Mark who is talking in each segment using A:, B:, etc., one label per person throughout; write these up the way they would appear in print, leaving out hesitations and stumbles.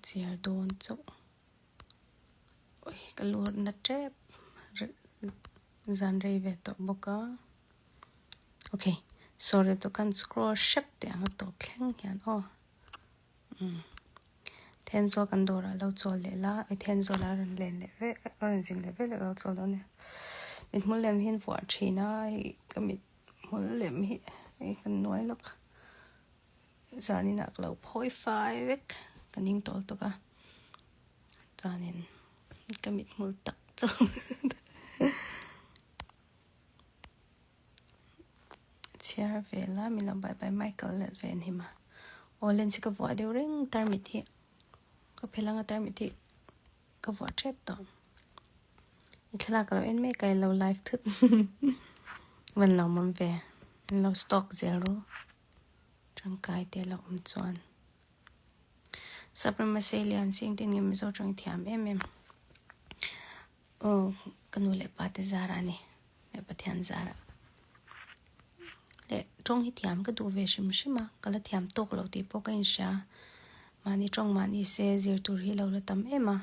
A: Chhiar dawn chauh. Ui ka lut na tep zan rei ve tawh bawk a. Ok sorry to kan scroll hrep teh ang a tawp thleng hian aw. Umm Thenzawl kan dawrah lo chawl leh la i Thenzawl a rawn len leh vek a rawn zin leh vek leh lo chawl dawn nia. Mithmul lem hi an vuah thin a hei ka mithmul lem hi hei kan nuai lawk. Zaninah ka lo phawi fai vek ka ning tawl tawk a chuanin ka mithmul tak chu chhiar vel a min lo bye bye Michael leh ve an him a aw lens hi ka vuah deuh reng tarmit hi ka phel anga tarmit hi ka vuah tep tawh i thlalak ka lo en mek a i lo live thut van lo awm ve min lo stalk zel ru. Tangkai te lo awm chuan Saprama Seilian Singh te nge Mizo tang thiam em em aw ka nu leh pa te zar a ni leh Pathian zar a leh tawng hi thiam ka duh ve hrim hrim a ka la thiam tawk lo tih pawh ka inhria mahni tawng mahni se zir tur hi lo la tam em a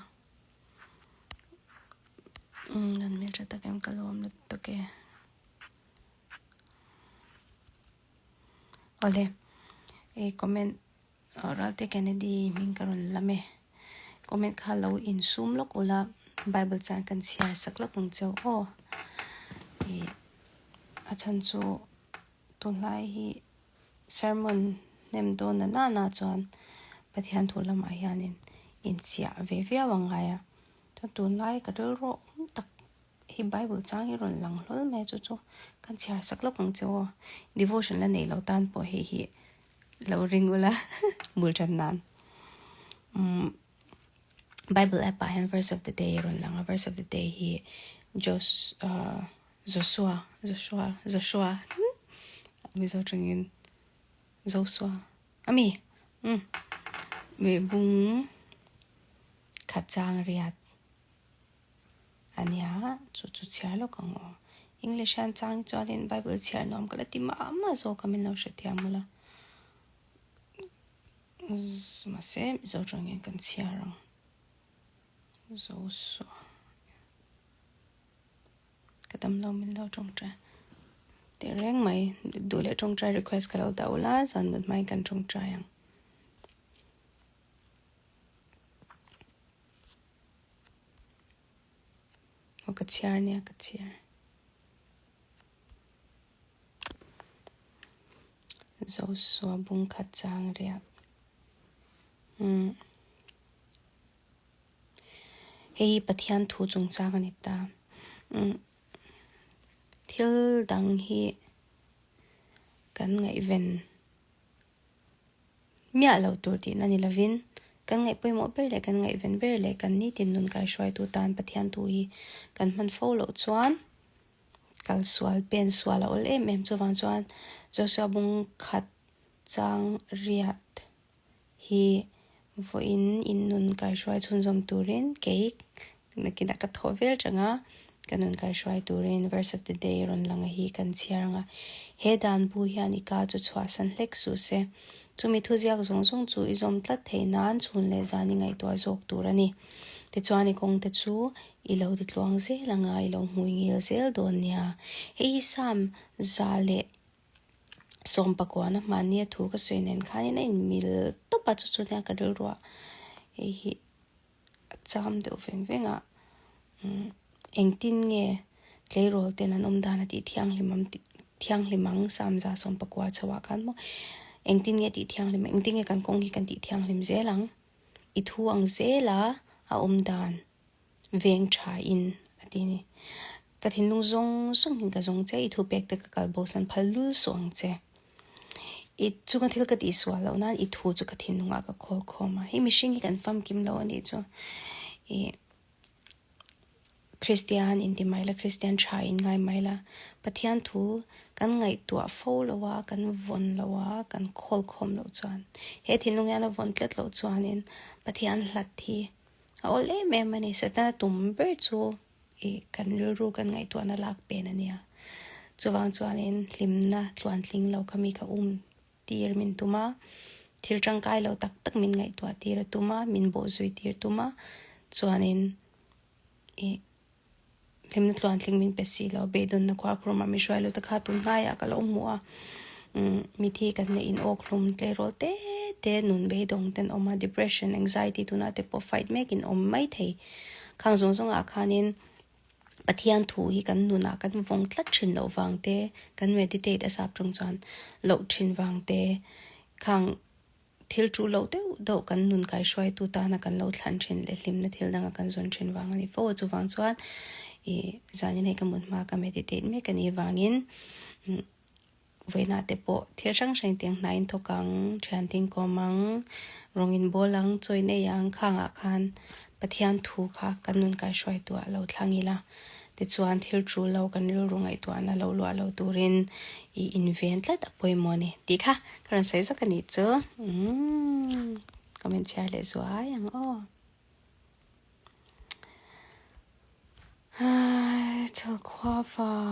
A: umm kan hmeltha tak em ka lawm lutuk e. Awle, i comment Ralte Kennedy hming ka rawn lam e. Comment kha lo insum lawk ula, Bible chuan kan chhiar sak lawk ang cheu aw. I a chhan chu tunlai hi sermon hnem dawn na nana chuan Pathian thu lamah hianin inchiah ve viau ang ngai a. Chuan tunlai ka rilru awm tak Hei Bible chang hi rawn lang hlawl mai a chu chu kan chhiar sak lawk ang che aw. Devotion la nei lo tan pawh hei hi lo ring ula bul tan nan. Umm Bible app ah hian verse of the day rawn lang a verse of the day hi Jos ah Joshua Joshua Joshua Mizo tangin Joshua ami umm mi bung khat chang riat. A nia, chu chu chhiar lawk ang aw. English hian chang chuanin Bible chhiar nuam ka la ti mah mah zawk a min lo hrethiam ula. Mahse Mizo tawngin kan chhiar ang. Zosua. Ka dam lo min lo tawngtai. Teh reng mai duh leh tawngtai request ka lo dah ula zan mut hmain kan tawngtai ang. Aw ka chhiar nia ka chhiar. Zosua bung khat chang riah. Umm. Hei hi Pathian thu chungchang a ni ta. Umm. Thil dang hi kan ngaihven. Miah lo tur tihna ni lovin, kan ngaih pawimawh ber leh kan ngaihven ber leh kan nitin nun kaihruaitu tan Pathian thu hi kan hman fo loh chuan kal sual pen sual a awl em em. Chuvang chuan Joshua bung khat chang riat hi vawiin in nun kaihruai chhunzawm turin kei Nakinah ka thawh vel tang a, ka nun kaihruai turin verse of the day rawn lang a hi kan chhiar ang a. He dan bu hian i ka chu chhuahsan hlek suh se. Chumi thuziak zawng zawng chu i zawm tlat theih nan chhun leh zan i ngaihtuah zawk tur a ni. Tichuan i kawngte chu i lo ti tluang zel ang a, i lo hmui ngil zel dawn nia. Hei hi Psalm 100 Sawmpakuana hmahnia thu ka sawi nen khanin a inmil tawp a, chu chu nia ka rilruah hei hi. a cham deuh veng veng a umm engtin nge tleirawl ten an awm dan a tih thianghlim ang tih thianghlim ang samza sawmpakua chho ah khan maw engtin nge tih thianghlim engtin nge kan kawng hi kan tih thianghlim zel ang i thu ang zel a a awm dan veng tha in a ti a ni ka thinlung zawng zawng in ka zawng che i thupek te ka kal bo san phal lul suh ang che. I chunga thil ka tih sual loh nan i thu chu ka thinlungah ka khawl khawm a, hei mihring hi kan famkim lo a nih chu. I Kristian inti mai la, Kristian tha in ngai mai la, Pathian thu kan ngaihtuah fo lo a, kan vawn lo a, kan khawl khawm loh chuan he thinlung hian a vawn tlat loh chuanin Pathian hlat hi a awl em em a ni. Setana tum ber chu I kan rilru kan ngaihtuahna lak pen a nia. Chuvang chuanin hlimna tluantling lo kha mi kha um tir min tum a. Thil tangkai lo tak tak min ngaihtuah tir a tum a, min bawh zui tir tum a, chuanin ih hlimna tluantling min pe si lo, beidawnna khuarkhurumah min hruai lo ta kha tun hnaiah ka lo hmu a, umm mithi kan neih in awk hlum tleirawl te te nun beidawng ten awm a, depression, anxiety tunah te pawh fight mek in awm mai thei. Khang zawng zawngah khanin Pathian thu hi kan nunah kan vawng tlat thin loh vang te, kan meditate a sap tawng chuan loh thin vang te, khang thil ṭuh loh deuh deuh kan nun kaihruaitu tana kan lo thlan thin leh hlimna thil danga kan zawn thin vang a ni fo a. Chuvang chuan ih zanin hei ka mut hma ka meditate mek a nih vangin Vawiinah te pawh thil hrang hrang tiang hna in thawk ang, thian te in kawm ang, rawng in bawl ang, chaw in ei ang, khangah khan Pathian thu kha kan nun kaihruaituah lo thlang ila. Tichuan thil tul lo kan rilru ngaihtuahna lo luah lo turin i inven tlat a pawimawh a ni tih kha ka rawn sawi zawk a nih chu. Umm comment chhiar leh zuai ang aw. Chhal khua vang.